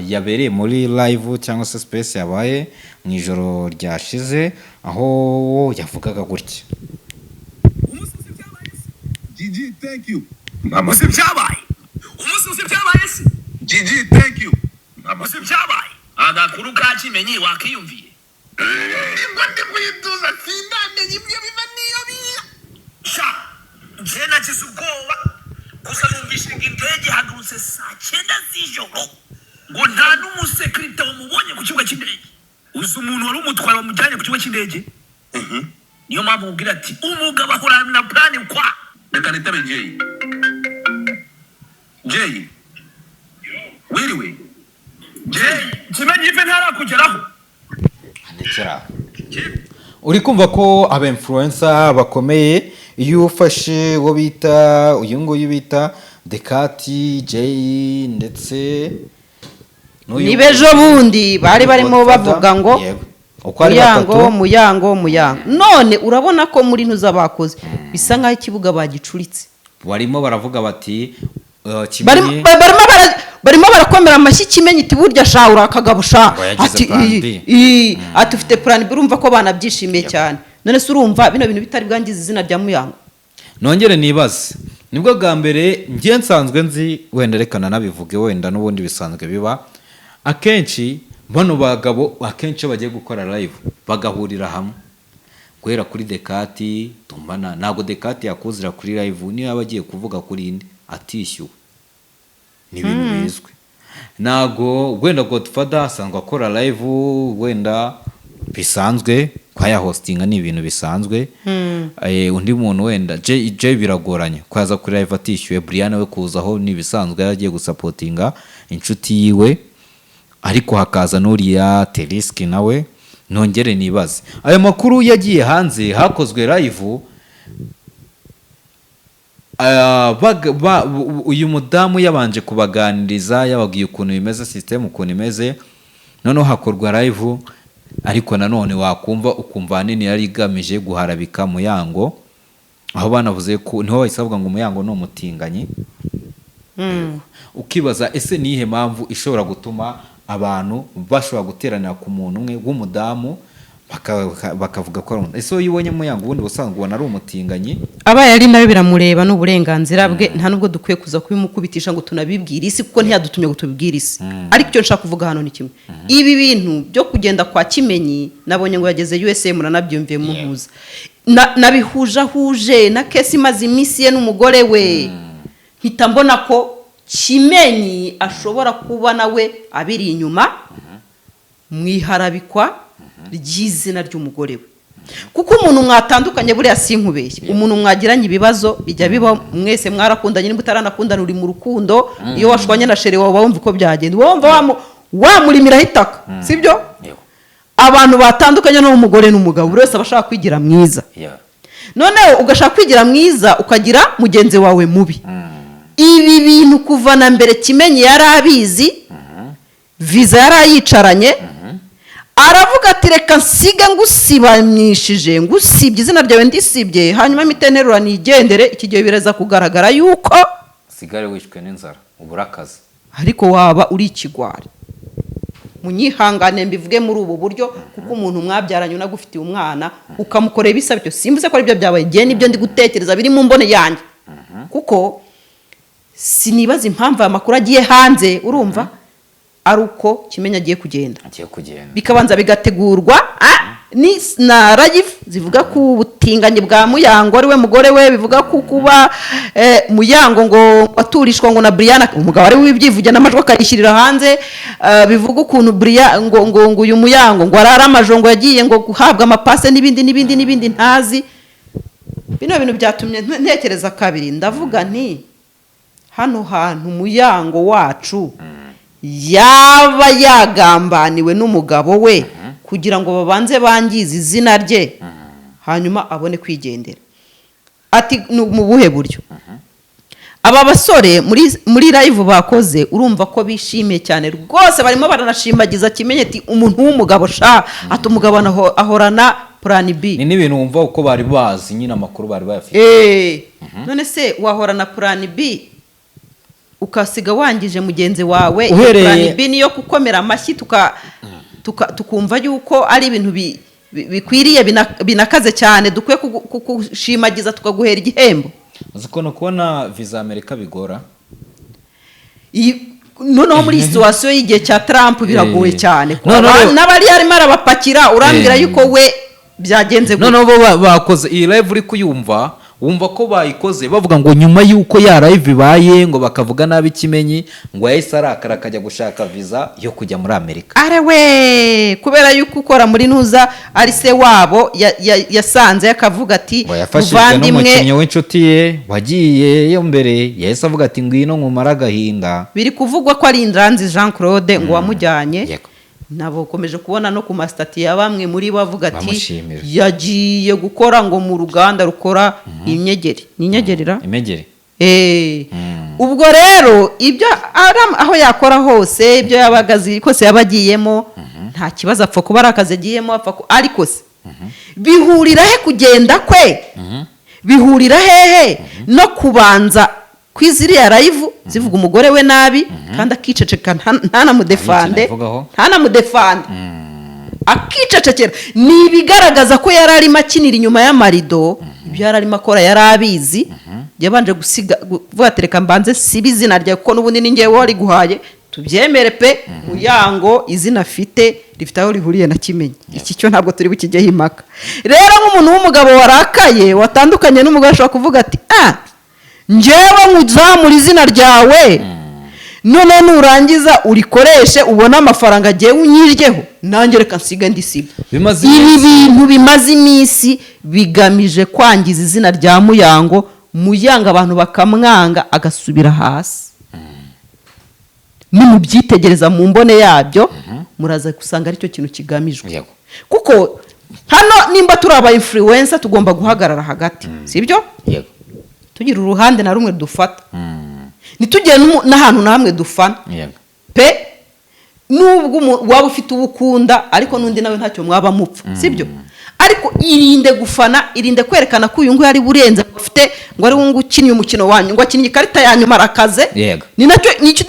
B: yabereye muri live cyangwa se space yabaye mu ijoro ryashize, aho yavugaga gutya.
E: Gigi, thank you.
C: Uzi ibyabaye umunsi? Uzi ibyabaye se?
E: Gigi, thank you.
C: Uzi ibyabaye? Agakuru ka Kimenyi wakiyumviye?
E: Ngo ndi kwituza, sindamenya ibyo biva niyo biya.
C: Sha, njye nagize ubwoba gusa numvise ngo indege ihagurutse saa 9 z'ijoro, ngo nta n'umusekirite wamubonye ku kibuga cy'indege. Uzi umuntu wari umutwaye wamujyanye ku kibuga cy'indege? Niyo mpamvu mubwira ati umugabo ahorana na plan kwa
E: Reka nitabe Jay. Jay. Wiriwe. Jay.
C: Kimenyi Ive ntarakugeraho.
B: Ndekera aho. Uri kumva ko aba influencer bakomeye, iyo ufashe uwo bita uyu nguyu bita Dekati, Jay, ndetse n'uyu
A: Niba ejo bundi bari barimo
B: Godfather,
A: bavuga ngo
B: yego. Uko ari
A: Muyango,
B: batatu.
A: Muyango, Muyango, none urabona ko muri ntuza bakoze bisa nk'aho ikibuga bagicuritse.
B: Barimo baravuga bati
A: Barimo
B: Kimenyi
A: barimo barakomera amashyi Kimenyi, iti burya sha uri akagabo sha.
B: Ngo yagize
A: Ati
B: plan B.
A: Ati ufite plan B. Urumva ko banabyishimiye cyane. None se urumva bino bintu bitari bwangize izina rya Muyango?
B: Nongere nibaze, nibwo bwa mbere njye nsanzwe nzi, wenda reka nanabivuge, wenda n'ubundi bisanzwe biba akenshi, bano bagabo akenshi iyo bagiye gukora live bagahurira hamwe, guhera kuri Dekati tumbana, ntabwo Dekati yakuzira kuri live niyo yaba agiye kuvuga kuri indi atishyuwe, ni ibintu bizwi. Ntabwo wenda Godfather asanzwe akora live, wenda bisanzwe kwa hostinga, ni ibintu bisanzwe. Undi muntu wenda Jay, Jay biragoranye ko yaza kuri live atishyuwe. Brian we kuzaho ni ibisanzwe, yaragiye gusapotinga inshuti yiwe, ariko hakaza n'uriya Teriski nawe. Nongere nibaze, ayo makuru yagiye hanze hakozwe live, uyu mudamu yabanje kubaganiriza, yababwiye ukuntu bimeze, system ukuntu imeze, noneho hakorwa live, ariko nanone wakumva ukumva ahanini yari igamije guharabika Muyango, aho banavuze ko niho bahise bavuga ngo Muyango ni umutinganyi. Ukibaza ese ni iyihe mpamvu ishobora gutuma abantu bashobora guteranira ku muntu umwe w'umudamu bakavuga ko ari umuntu? Ese iyo ubonye Muyango ubundi busanzwe ubona ari umutinganyi?
A: Abaye ari nawe biramureba, ni uburenganzira bwe. Nta nubwo dukwiye kuza kubimukubitisha ngo tunabibwire isi, kuko ntiyadutumye ngo tubibwire isi. Ariko icyo nshaka kuvuga hano ni kimwe: ibi bintu byo kugenda kwa Kimenyi, nabonye ngo yageze USA, muranabyumviye muhuza. Nabihujahuje na case imaze iminsi ye n'umugore we, mpita mbona ko Kimenyi ashobora kuba nawe abiri inyuma mu iharabikwa ry'izina ry'umugore we, kuko umuntu mwatandukanye, buriya sinkubeshye, umuntu mwagiranye ibibazo bijya biba, mwese mwarakundanye, niba utaranakundana uri mu rukundo, iyo washwanye na chéri wawe uba wumva uko byagenda, uba wumva wamurimiraho itaka, sibyo? Abantu batandukanye n'umugore n'umugabo, buri wese aba ashaka kwigira mwiza. Noneho ugashaka kwigira mwiza, ukagira mugenzi wawe mubi. Ibi bintu kuva na mbere Kimenyi yari abizi, viza yari ayicaranye, aravuga ati reka nsige ngusibamishije, ngusibye izina ryawe, ndisibye, hanyuma mpite nterura nigendere. Iki gihe biraza kugaragara yuko
B: Sigare wishwe n'inzara, ubura akazi.
A: Ariko waba uri ikigwari, munyihangane mbivuge muri ubu buryo, kuko umuntu mwabyaranye unagufitiye umwana ukamukorera ibisa bityo, simvuze ko aribyo byabaye, igihe nibyo ndi gutekereza biri mu mbone yanjye, kuko sinibaza impamvu aya makuru agiye hanze. Urumva Ari uko Kimenyi agiye kugenda.
B: Agiye kugenda.
A: Bikabanza bigategurwa ni na live zivuga ku butinganyi bwa Muyango, ari we mugore we, bivuga ku kuba Muyango ngo aturishwa ngo na Brian, umugabo ari we wibyivugira n'amajwi akayishyirira hanze, bivuga ukuntu Brian ngo uyu Muyango ngo arara amajongo, yagiye ngo guhabwa amapase n'ibindi n'ibindi n'ibindi ntazi. Bino bintu byatumye ntekereza kabiri, ndavuga nti hano hantu Muyango wacu yaba yagambaniwe n'umugabo we kugira ngo babanze bangize izina rye, hanyuma abone kwigendera. Ati "Ni mu buhe buryo?" Aba basore muri live bakoze, urumva ko bishimiye cyane rwose, barimo baranashimagiza Kimenyi, ati umuntu w'umugabo sha, ati umugabo ahorana plan B.
B: Ni n'ibintu wumva uko bari bazi nyine, amakuru bari bayafite.
A: None se wahorana plan B ukasiga wangije mugenzi wawe? Iyo plan B niyo gukomera amashyi tukumva yuko ari ibintu bikwiriye, binakaze cyane, dukwiye kugushimagiza, tukaguhera igihembo.
B: Uzi ukuntu kubona viza Amerika bigora?
A: Noneho muri iyi situation y'igihe cya Trump biragoye cyane. N'abari arimo arabapakira, urambwira yuko we byagenze gute?
B: Noneho bo bakoze iyi live, uri kuyumva wumva ko bayikoze bavuga ngo nyuma y'uko ya live ibaye, ngo bakavuga nabi Kimenyi, ngo yahise arakara akajya gushaka viza yo kujya muri Amerika.
A: Arewe, kubera yuko ukora muri ntuza ari se wabo yasanze akavuga ati
B: ngo yafashijwe
A: muvandimwe.
B: N'umukinnyi w'inshuti ye wagiye yo mbere, yahise avuga ati ngwino nkumare agahinda.
A: Biri kuvugwa ko ari Indanzi Jean Claude ngo wamujyanye. Nabo ukomeje kubona no ku ma status ya bamwe muri bo avuga ati
B: Bamushimira.
A: yagiye gukora ngo mu ruganda rukora inyegeri, ni inyegerira.
B: Imegeri.
A: Ubwo rero ibyo aho yakora hose, ibyo yabaga azi kose yaba agiyemo, nta kibazo, apfa kuba ari akazi agiyemo, apfa ariko se bihurira he kugenda kwe, bihurira hehe no kubanza kwiziriya live zivuga umugore we nabi, kandi akiceceka, ntanamudefande?
B: Abivugaho.
A: Ntanamudefande, akicecekera, ni ibigaragaza ko yari arimo akinira inyuma y'amarido. Ibyo yari arimo akora yari abizi, yabanje gusiga kuvuga ati reka mbanze sibe izina ryawe, kuko n'ubundi ni ngewe wariguhaye. Tubyemere pe, Muyango izina afite rifite aho rihuriye na Kimenyi, iki cyo ntabwo turi bukijyeho impaka. Rero nk'umuntu w'umugabo warakaye, watandukanye n'umugore, ashobora kuvuga ati ah, njyewe nkuzamura izina ryawe, noneho nurangiza urikoreshe ubone amafaranga, agiye unyiryeho, nanjye reka nsige ndisibe.
B: Bimaze
A: Ibi
B: iminsi.
A: bintu bimaze iminsi bigamije kwangiza izina rya Muyango, Muyango abantu bakamwanga agasubira hasi. Nimubyitegereza mu mbone yabyo, muraza gusanga aricyo kintu kigamijwe. Kuko hano nimba turi aba influencer, tugomba guhagarara hagati, sibyo?
B: Yego.
A: Tugira uruhande na rumwe dufata, ntitugire n'ahantu na hamwe dufana. Pe, nubwo waba ufite uwo ukunda, ariko n'undi nawe ntacyo mwaba mupfa, sibyo? Ariko irinde gufana, irinde kwerekana ko uyu nguyu ari burenze, afite ngo ari we nguyu ukiniye umukino wanyu, ngo akinnye ikarita ya nyuma, arakaze. Ni nacyo nicyo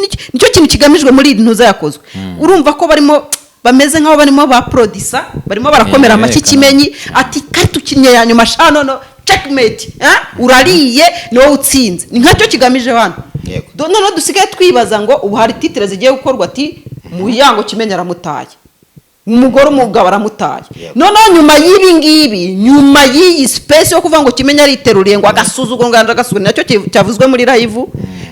A: kintu kigamijwe muri iri ntuza yakozwe. Urumva ko barimo bameze nk'aho barimo ba producer, barimo barakomera amashyi
B: berekana.
A: Kimenyi, ati karita ukinnye ya nyuma sha, nono checkmate, eh? Urariye, ni wowe utsinze. Ni nkacyo kigamije hano. Noneho dusigaye twibaza ngo ubu hari titre zigiye gukorwa ati Muyango Kimenyi aramutaye umugore, umugabo aramutaye. Noneho nyuma y'ibi ngibi, nyuma y'iyi space yo kuvuga ngo Kimenyi ariteruriye, ngo agasuzuguro, ngo yanze agasuzuguro, nacyo cyavuzwe muri live,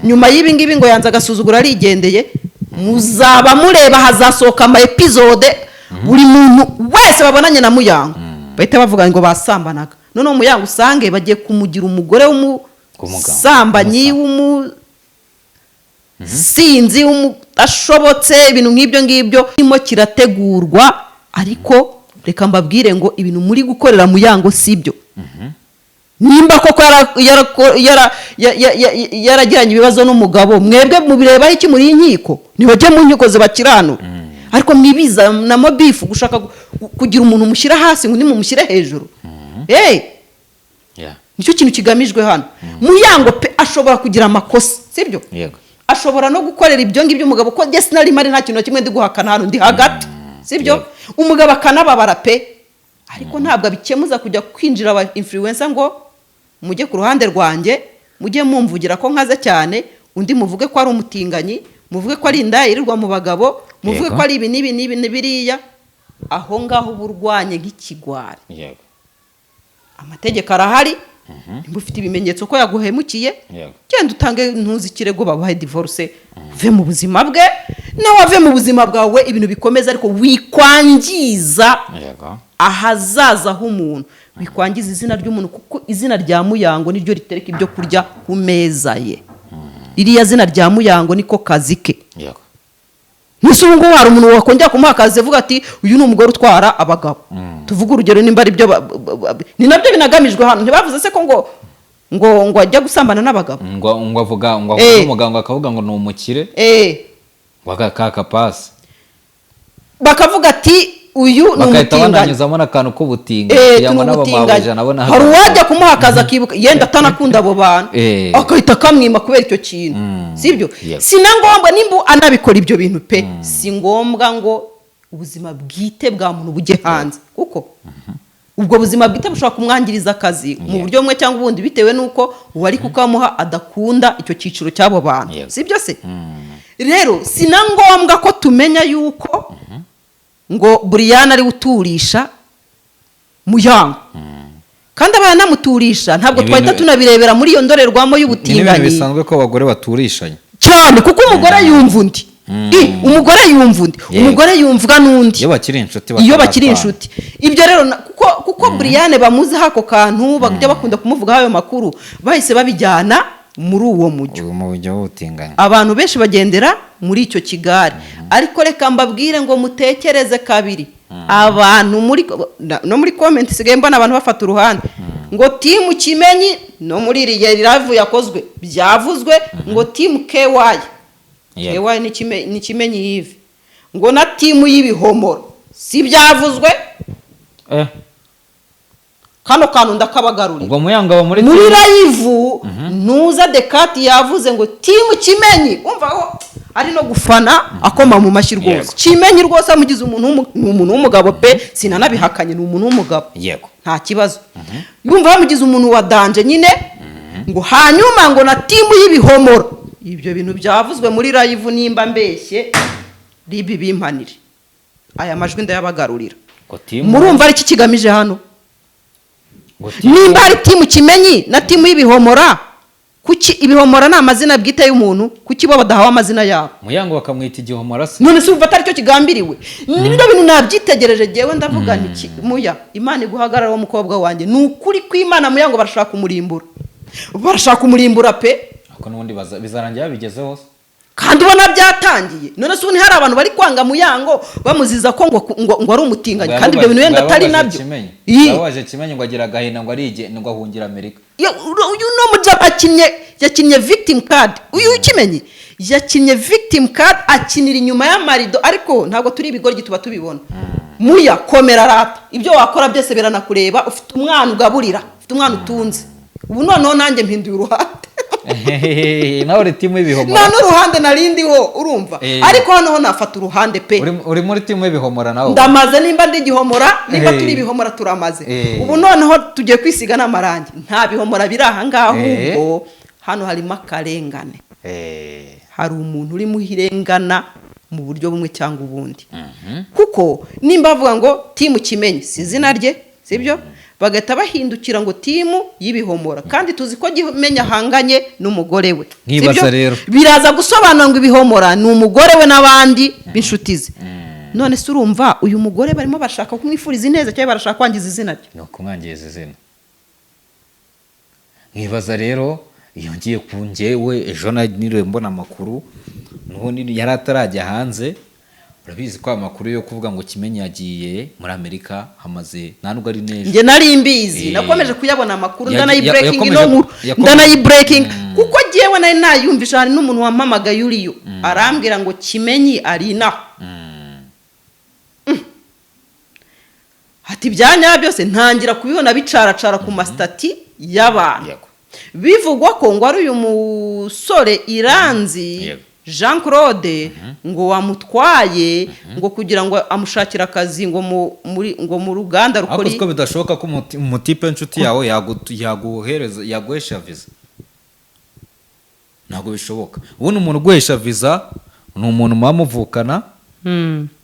A: nyuma y'ibi ngibi ngo yanze agasuzuguro arigendeye, muzaba mureba hazasohoka ama episode, buri muntu wese babonanye na Muyango bahita bavuga ngo basambanaga. Noneho Muyango usange bagiye kumugira umugore w'umusambanyi, w'umusinzi, w'umudashobotse, ibintu nk'ibyo ngibyo kirimo kirategurwa. Ariko reka mbabwire ngo ibintu muri gukorera Muyango si byo. Nimba koko yaragiranye ibibazo n'umugabo, mwebwe mubirebaho iki muri inkiko? Ntibajye mu nkiko zibakiranura, ariko mwibizanamo beef, gushaka kugira umuntu mushyira hasi ngo undi mumushyire hejuru. Hey! Nicyo kintu kigamijwe hano. Muyango pe ashobora kugira amakosa, sibyo?
B: Yego.
A: Ashobora no gukorera ibyo ngibyo umugabo, ko njye sinari mari, nta kintu na kimwe ndi guhakana hano, ndi hagati, sibyo?
B: Yego.
A: Umugabo akanababara pe, ariko ntabwo abikemuza kujya kwinjira aba influencer ngo mujye ku ruhande rwanjye, mujye mumvugira ko nkaze cyane, undi muvuge ko ari umutinganyi. Muvuge ko ari indaya yirirwa mu bagabo, muvuge ko ari ibi n'ibi n'ibi n'ibiriya. Aho ngaho uba urwanye nk'ikigwari. Amategeko arahari. Nimba ufite ibimenyetso ko yaguhemukiye, genda utange ntuzi ikirego, babahe divorce, uve mu buzima bwe nawe ave mu buzima bwawe, ibintu bikomeza, ariko wikwangiza ahazaza h'umuntu, wikwangiza izina ry'umuntu, kuko izina rya Muyango niryo ritereka ibyo kurya ku meza ye. Ririya zina rya Muyango niko kazi ke. Mbese ubu ngubu hari umuntu wakongera kumuha akazi avuga ati: "Uyu ni umugore utwara abagabo"? Tuvuge urugero, nimba ari byo ni nabyo binagamijwe hano. Ntibavuze se ko ngo ajya gusambana n'abagabo?
B: Ngo avuga ngo avuga umuganga akavuga ngo ni umukire, ngo aka kaka pasi.
A: Bakavuga ati: "Uyu ni
B: Bagahita
A: umutinganyi."
B: bananyuzamo n'akantu k'ubutinganyi kugira ngo n'abamabuja nabo
A: Hari uwajya kumuha akazi akibuka yenda atanakunda abo bantu, akahita akamwima kubera icyo kintu. Sibyo?
B: Yego.
A: Si na ngombwa. Nimba anabikora ibyo bintu pe, si ngombwa ngo ubuzima bwite bwa muntu bujye hanze, kuko ubwo buzima bwite bushobora kumwangiriza akazi mu buryo bumwe cyangwa ubundi, bitewe n'uko uwari kukamuha adakunda icyo cyiciro cy'abo bantu. Sibyo se? Rero si na ngombwa ko tumenya yuko ngo Buriyani ari uturisha Muyango, kandi aba yanamuturisha. Ntabwo
B: Ni
A: twahita tunabirebera muri iyo ndorerwamo
B: Ni n'ibintu
A: y'ubutinganyi.
B: bisanzwe ko abagore baturishanya.
A: Cyane, kuko umugore yumva undi. Umugore yumva undi, umugore yumvwa n'undi.
B: Iyo bakiri inshuti,
A: Iyo bakiri
B: bataratwana.
A: inshuti. Ibyo rero kuko Buriyane bamuziho ako kantu, bajya bakunda kumuvugaho ayo makuru, bahise babijyana muri uwo mujyo.
B: Ubu mu buryo bw'ubutinganyi.
A: Abantu benshi bagendera muri icyo kigare, ariko reka mbabwire ngo mutekereze kabiri. Abantu muri no muri comment isigaye mbona abantu bafata uruhande ngo team Kimenyi, no muri iriya live yakozwe byavuzwe ngo team KY. KY ni Kimenyi Yves, ngo na team y'ibihomoro. Si byavuzwe? Kano kantu ndakabagarurira.
B: Ubwo Muyango aba muri
A: Muri live ntuza Dekati yavuze ngo team Kimenyi, umva ko ari no gufana akoma mu mashyi rwose. Kimenyi rwose amugize umuntu ni umuntu w'umugabo pe, sinanabihakanye, ni umuntu w'umugabo. Nta kibazo. Yumva bamugize umuntu wa danger nyine, ngo hanyuma ngo na team y'ibihomoro. Ibyo bintu byavuzwe muri live. Nimba mbeshye, ribi bimpanire, aya majwi ndayabagarurira.
B: Ngo team
A: Murumva ari iki kigamije hano?
B: Ngo team
A: Nimba hari team Kimenyi na team y'ibihomora, kuki ibihomora ni amazina bwite y'umuntu? Kuki bo badahawe amazina yabo?
B: Muyango bakamwita igihomora se?
A: None se urumva atari cyo kigambiriwe? Nibyo bintu nabyitegereje jyewe, ndavuga nti: "Muya, Imana iguhagarara w'umukobwa wanjye." Ni ukuri kw'Imana, Muyango barashaka kumurimbura, barashaka kumurimbura pe.
B: Ako n'ubundi bizarangira babigezeho se.
A: Kandi ubona byatangiye. None se ubu hari abantu bari kwanga Muyango bamuziza ko ngo ari umutinganyi, kandi ibyo bintu wenda atari nabyo. Ii.
B: Yababaje Kimenyi, ngo agira agahinda, ngo arige, ngo ahungira Amerika.
A: Uyu ni umujama akinnye, yakinnye victim card. Uyu Kimenyi yakinnye victim card, akinira inyuma y'amarido, ariko ntabwo turi ibigoryi, tuba tubibona. Muya, komera rata, ibyo wakora byose biranakureba. Ufite umwana ugaburira, ufite umwana utunze. Ubu noneho nanjye mpinduye uruhande.
B: Nawe uri team y'ibihomora?
A: Nta n'uruhande narindiho, urumva? Ariko hano nafata uruhande pe.
B: Uri muri team y'ibihomora nawe?
A: Ndamaze. Nimba ndi igihomora, nimba turi ibihomora, turamaze. Ubu noneho tugiye kwisiga n'amarangi. Nta bihomora biri aha ngaha, ahubwo hano harimo akarengane. Hari umuntu urimo uhirengana mu buryo bumwe cyangwa ubundi, kuko nimba bavuga ngo team Kimenyi, si izina rye, sibyo? Bagahita bahindukira ngo team y'ibihomora, kandi tuzi ko Kimenyi ahanganye n'umugore we.
B: Nkibaza
A: Sibyo?
B: rero.
A: Biraza gusobanura ngo ibihomora ni umugore we n'abandi b'inshuti ze. None se urumva uyu mugore barimo bashaka kumwifuriza ineza cyangwa barashaka kwangiza izina rye?
B: Ni ukumwangiza izina. Nkibaza rero, iyo ngiye ku njyewe ejo niriwe mbona amakuru, n'ubundi yari atarajya hanze. Urabizi ko amakuru yo kuvuga ngo Kimenyi yagiye muri Amerika hamaze, nta nubwo ari n'ejo.
A: Njye nari mbizi. Nakomeje kuyabona amakuru, ndanayiburekinga ino nkuru. Ndanayiburekinga kuko njyewe nari nayumvisha. Hari n'umuntu wampamagaye uriyo, arambwira ngo Kimenyi ari inaha. Ati ibya byose ntangira kubibona bicaracara ku ma status y'abantu. Bivugwa ko ngo ari uyu musore Iranzi Jean Claude ngo wamutwaye, ngo kugira ngo amushakire akazi ngo muri ngo mu ruganda
B: Ariko
A: rukora
B: siko bidashoboka ko umutipe w'inshuti yawe yaguhereza, yaguhesha viza. Ntabwo bishoboka. Ubundi umuntu uguhesha viza Ni umuntu muba muvukana,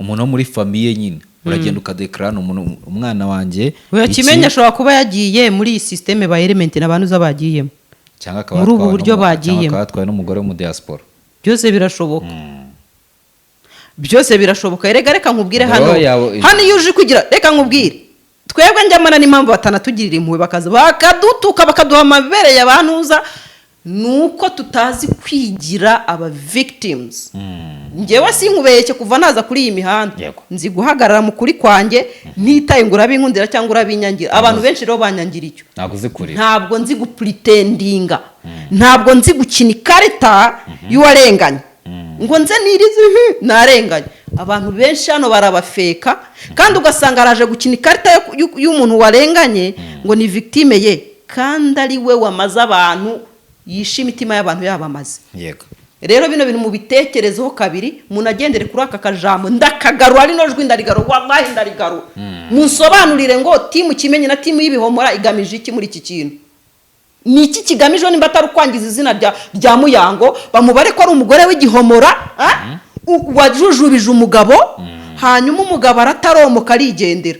B: umuntu wo muri famille nyine, uragenda ukadeclara, ni umuntu, umwana wanjye.
A: Oya,
B: iki,
A: Kimenyi ashobora kuba yagiye muri iyi système ba Element n'abantu uza bagiyemo.
B: Cyangwa akaba
A: muri ubu
B: yatwawe
A: buryo
B: cyangwa
A: bagiyemo.
B: akaba yatwawe n'umugore wo mu diaspora.
A: Byose birashoboka, byose birashoboka. Erega reka nkubwire, hano
B: Umugore
A: hano iyo uje kugira, reka nkubwire, twebwe njyamana n'impamvu batanatugirira impuhwe, bakaza bakadutuka, bakaduha amabere ya bantuza, ni uko tutazi kwigira aba victims. Njyewe sinkubeshye, kuva naza kuri iyi mihanda, nzi guhagarara mu kuri kwanjye, ntitaye ngo urabinkundira cyangwa urabinyangira. Abantu benshi rero banyangira icyo.
B: Ntabwo uzi kurira.
A: Ntabwo nzi gupretendinga, ntabwo nzi gukina ikarita y'uwarenganye ngo nze nirize narenganye. Abantu benshi hano barabafeka, kandi ugasanga araje gukina ikarita y'umuntu warenganye ngo ni victime ye, kandi ari we wamaze abantu, yishe imitima y'abantu yabamaze. Rero bino bintu mubitekerezeho kabiri, munagendere kuri aka kajambo. Ndakagarura rino jwi, ndarigarura, wallahi ndarigarura. Munsobanurire ngo team Kimenyi na team y'ibihomora igamije iki muri iki kintu? Ni iki kigamijwe nimba atari ukwangiza izina rya Muyango, bamubare ko ari umugore w'igihomora, ah? Wajujubije umugabo, hanyuma umugabo arataromoka arigendera,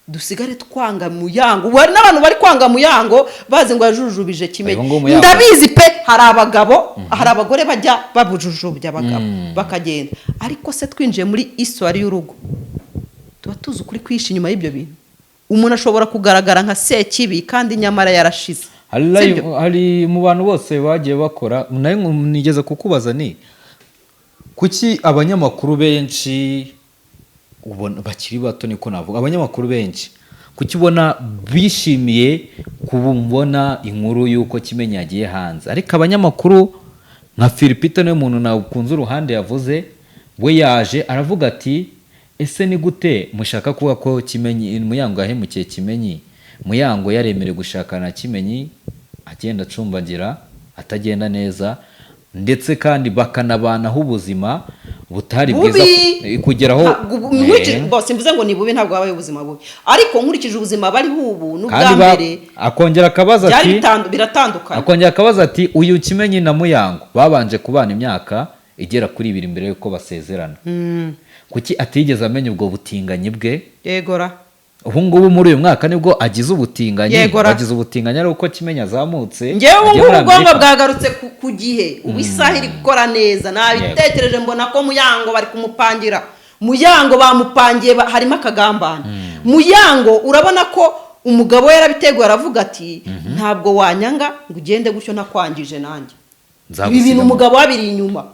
A: dusigare twanga Muyango. Ubu hari n'abantu bari kwanga Muyango bazi ngo yajujubije Kimenyi.
B: Ubu ngubu Muyango-
A: Ndabizi pe, hari abagabo, hari abagore bajya babujujubya abagabo bakagenda. Ariko se twinjiye muri histoire y'urugo, tuba tuzi ukuri kwihishe inyuma y'ibyo bintu. Umuntu ashobora kugaragara nka sekibi kandi nyamara yarashize.
B: Hari
A: Sibyo?
B: Hari mu bantu bose bagiye bakora nayo, nigeze kukubaza ni kuki abanyamakuru benshi ubona bakiri bato, niko navuga, abanyamakuru benshi kuki ubona bishimiye kubona inkuru y'uko Kimenyi yagiye hanze, ariko abanyamakuru nka Philipita, niwe muntu nakunze uruhande yavuze, we yaje aravuga ati: "Ese ni gute mushaka kuvuga ko Kimenyi, Muyango yahemukiye Kimenyi, Muyango yaremerewe gushakana na Kimenyi agenda acumbagira, atagenda neza, ndetse kandi bakanabanaho ubuzima butari bwiza
A: Bubi.
B: kugeraho?"
A: Bo, simvuze ngo ni bubi, ntabwo habaye ubuzima bubi, ariko nkurikije ubuzima bariho ubu n'ubwa
B: Kandi
A: mbere
B: akongera akabaza
A: byari
B: ati
A: biratandukanye.
B: Akongera akabaza ati: "Uyu Kimenyi na Muyango babanje kubana imyaka igera kuri 2 mbere y'uko basezerana, kuki atigeze amenya ubwo butinganyi bwe?"
A: Yegora.
B: Ubu ngubu muri uyu mwaka nibwo agize ubutinganyi.
A: Yegora.
B: Agize ubutinganyi ari uko Kimenyi azamutse,
A: Ngewe ubu
B: agiye
A: ngubu
B: muri
A: ubwonko
B: Amerika.
A: bwagarutse ku gihe, ubu isaha iri gukora neza. Nabitekereje, mbona ko Muyango bari kumupangira. Muyango bamupangiye, harimo akagambane. Muyango urabona ko umugabo we yarabiteguye, aravuga ati: "Ntabwo wanyanga ngo ugende gutyo ntakwangije nanjye." Ibi
B: Nzagusiga
A: bintu umugabo wabiri inyuma.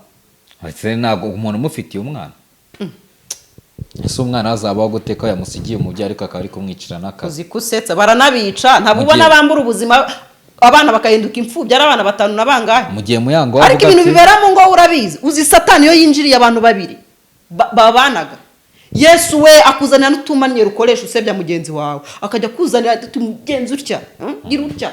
B: Ese ntabwo umuntu umufitiye umwana, ese umwana azabaho gute ko yamusigiye umubyeyi, ariko akaba ari kumwicira n'akazi?
A: Uzi ko usetsa, baranabica. Ntabwo
B: Mu
A: ubona
B: gihe-
A: bambura ubuzima, abana bakahinduka imfubyi, ari abana batanu na bangahe?
B: Mu gihe Muyango we
A: Ariko
B: avuga
A: ibintu
B: ati-
A: bibera mu ngo urabizi. Uzi Satani iyo yinjiriye abantu babiri babanaga, Yesu we akuzanira n'utumanye ukoresha usebya mugenzi wawe, akajya akuzanira ati: "Mugenzi utya, gira utya."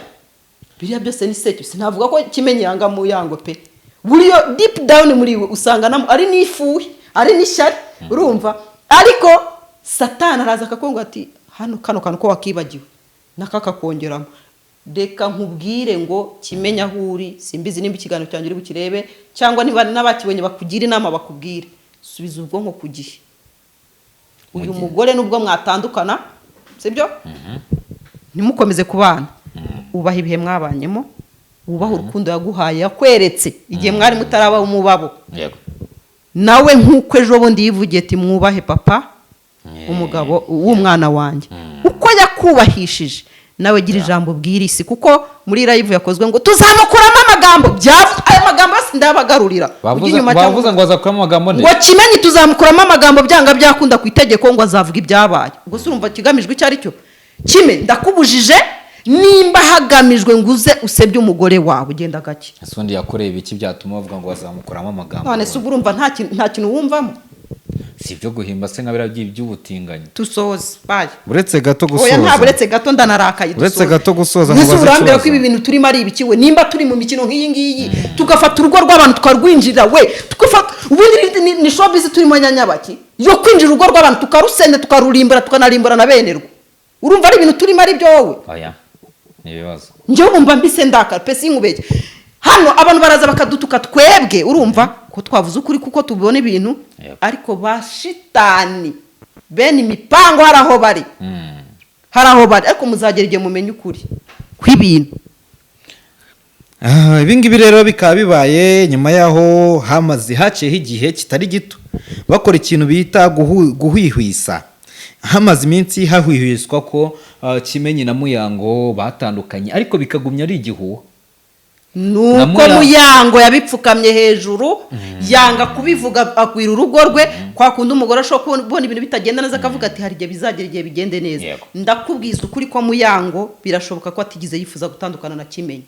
A: Biriya byose ni sekibi. Sinavuga ko Kimenyi yanga Muyango pe. Buriya deep down muri we usanga ari n'ifuhe, ari n'ishyari, urumva? Ariko Satani araza akakubwira ati: "Hano kano kantu ko wakibagiwe nakakakongeramo." Reka nkubwire ngo Kimenyi aho uri, simbizi nimba ikiganiro cyanjye uri bukirebe, cyangwa niba n'abakibonye bakugira inama, bakubwire: subiza ubwonko ku gihe. Uyu mugore nubwo mwatandukana, sibyo, ntimukomeze kubana, ubaha ibihe mwabanyemo, wubahe urukundo yaguhaye, yakweretse igihe mwari mutaraba umubabo. Nawe nk'uko ejo bundi yivugiye ati: "Mwubahe papa umugabo w'umwana wanjye." Uko yakubahishije, nawe gira ijambo ubwira isi, kuko muri live yakozwe ngo tuzamukuramo amagambo. Ayo magambo yose ndayabagarurira. Ujye inyuma cyangwa-
B: Bavuze ngo azakuramo amagambo nde?
A: Ngo Kimenyi tuzamukuramo amagambo byanga byakunda ku itegeko, ngo azavuga ibyabaye. Ubwo se urumva kigamijwe icyo ari cyo? Kime, ndakubujije, nimba hagamijwe ngo uze usebye umugore wawe, ugenda gake.
B: Ese ubundi yakoreye ibiki byatuma bavuga ngo bazamukuramo amagambo?
A: None se ubwo urumva nta kintu wumvamo?
B: Si ibyo guhimba se nka biriya by'ubutinganyi?
A: Tusoze, bye.
B: Uretse gato.
A: Oya, ntabwo uretse gato, ndanarakaye.
B: Uretse
A: Dusoze.
B: gato gusoza,
A: Mbese
B: nkubaze
A: urambwira ko
B: ikibazo.
A: ibi bintu turimo ari ibiki we? Nimba turi mu mikino nk'iyi ngiyi, tugafata urugo rw'abantu tukarwinjirira we, tugafata ubundi ni showbiz turimo nyanyabaki yo kwinjira urugo rw'abantu, tukarusenya, tukarurimbura, tukanarimbura na benerwo, urumva ari ibintu turimo ari byo wowe?
B: Oya, ni ibibazo.
A: Njyewe wumva mbise ndakara pe, sinkubeshye. Hano abantu baraza bakadutuka twebwe, urumva ko twavuze ukuri kuko tubona ibintu. Ariko ba shitani bene imipango hari aho bari, hari aho bari, ariko muzagera igihe mumenye ukuri kw'ibintu.
B: Ah, ibi ngibi rero bikaba bibaye nyuma y'aho hamaze haciyeho igihe kitari gito bakora ikintu bita guhwihwisa. Hamaze iminsi hahwihwiswa ko Kimenyi na Muyango batandukanye, ariko bikagumya ari igihuha.
A: Nuko
B: Na
A: Muyango yabipfukamye hejuru, yanga kubivuga, agwira urugo rwe. Kwa kundi umugore ashobora kubona ibintu bitagenda neza, akavuga ati: "Hari igihe bizagera, igihe bigende neza." Ndakubwiza ukuri ko Muyango birashoboka ko atigeze yifuza gutandukana na Kimenyi.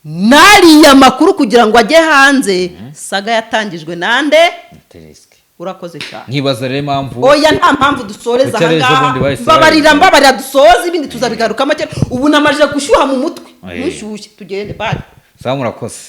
A: N'ariya makuru kugira ngo ajye hanze, saga yatangijwe nande? Urakoze cyane.
B: Nkibaza rero impamvu
A: Oya, nta mpamvu, dusoreza
B: Kuki ari ejo
A: ahangaha.
B: bundi bahise
A: Mbabarira.
B: babivuga?
A: Mbabarira, dusoze, ibindi tuzabigarukamo kera. Ubu namajije gushyuha mu mutwe.
B: Eh.
A: Ntushyushye, tugende, bye.
B: Sawa, murakoze.